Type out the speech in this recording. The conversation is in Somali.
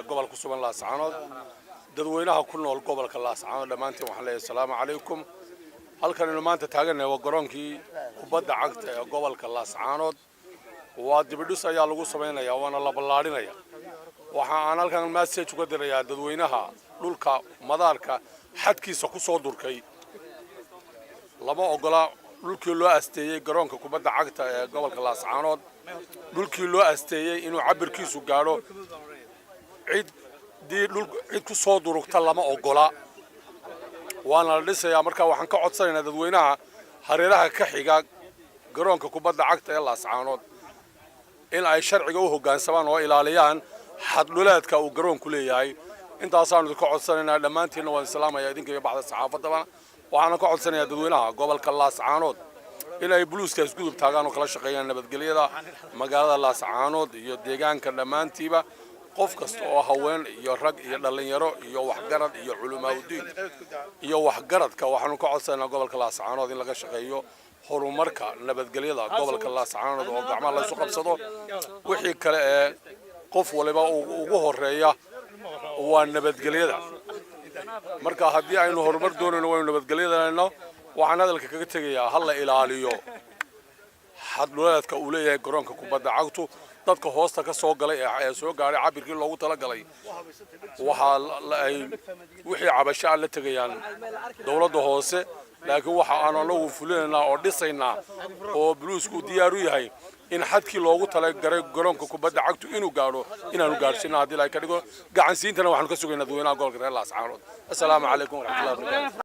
Gobolka ku sugan Laascaanood, dadweynaha ku nool gobolka Laascaanood dhammaantiin waxaan leeyahay asalaamu calaykum. Halkanaynu maanta taagannahay waa garoonkii kubadda cagta ee gobolka Laascaanood. Waa dibidhis ayaa lagu samaynayaa, waana la ballaadhinaya. Waxa aan halkan message uga dirayaa dadweynaha dhulka madaarka xadkiisa ku soo durkay. Lama ogola dhulkii loo asteeyey garoonka kubadda cagta ee gobolka Laascaanood, dhulkii loo asteeyey inuu cabirkiisu gaadho, ciddii dhul cid ku soo durugta lama ogola, waana la dhisayaa. Marka waxaan ka codsanaynaa dadweynaha hareeraha ka xiga garoonka kubadda cagta ee Laascaanood in ay sharciga u hoggaansamaan oo ilaaliyaan xaddhuleedka uu garoonku leeyahay. Intaasaanu idinka codsanaynaa. Dhammaantiinna waan islaamaya, idinka iyo baxda saxaafaddaba. Waxaana ka codsanayaa dadweynaha gobolka Laascaanood in ay buluuska isgudub taagaan oo kala shaqeeyaan nabadgelyada magaalada Laascaanood iyo deegaanka dhammaantiiba. Qof kasta oo haween iyo rag iyo dhallinyaro iyo waxgarad iyo culamaa'udiin iyo waxgaradka, waxaanu ka codsanaynaa gobolka Laascaanood in laga shaqeeyo horumarka nabadgelyada gobolka Laascaanood oo gacmaha laysu qabsado. Wixii kale ee qof waliba ugu horeeya waa nabadgelyada. Marka haddii aynu horumar doonayno, waynu nabadgelyadayno. Waxaan hadalka kaga tegayaa, ha la ilaaliyo xaddhuleedka uu leeyahay garoonka kubadda cagtu. Dadka hoosta ka soo galay ee soo gaadhay cabirkii loogu talagalay, waxaa ay wixii cabasho ah la tegayaan dowladda hoose. Laakiin waxa aanu anagu fulinaynaa oo dhisaynaa oo buluusku diyaar u yahay in xadkii loogu talagalay garoonka kubadda cagtu inuu gaadho inaanu gaadhsiino haddii ilahay ka dhigo. Gacansiintana waxaanu ka sugaynaa dadweynaha gobolka reer Laascaanood. Assalaamu calaykum waraxmatullahi wabarakatu.